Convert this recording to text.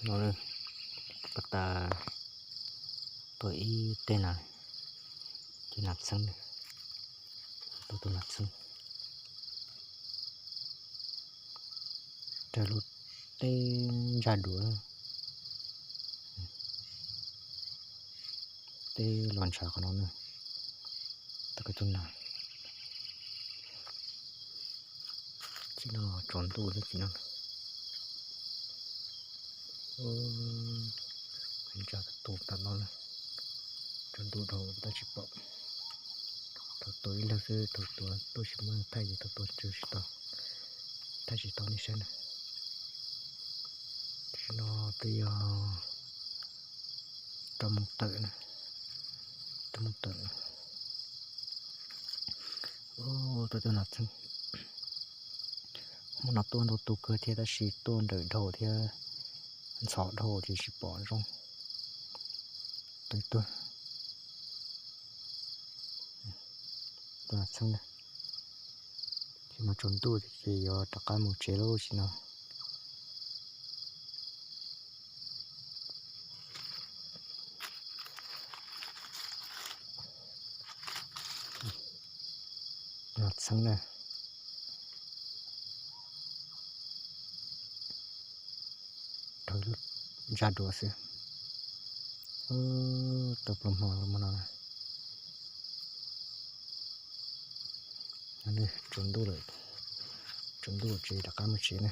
No, pab tas tuaj ib teg nas, ces nas txheeb, tuaj tus nas txheeb raws lub teb ntsaj duav, teb los ntshav qhov no na, tau kawg tus nas. Tsis no tsaus ntuj thiab tsis no. Ntsa tus tom no na, tsaus ntuj dhau tab tsis pom. Thaum tuaj ib leeg xwb, thaum tuaj tuaj tsis muaj thaij ces thaum tuaj tsis tau, thaij tsis tau nej saib na. Tam sim no twb yog rau moos tawm na, rau moos tawm. Ub, tuaj tuaj nas txheeb. Hmo no tuaj ntau tus kawg thiab tab sis tuaj nrawm dhau thiab ntxhov dhau ces tsis pom zoo. Tuaj tuaj, tuaj nas txheeb na. Tsis no tsaus ntuj ces yuav rov qab mus tsev lawm tsis no. Nas txheeb na. Rau ntsa duav xwb. Tau pluas hmo los no na. Tsaus ntuj lawm, tsaus ntuj ces rov qab mus tsev na.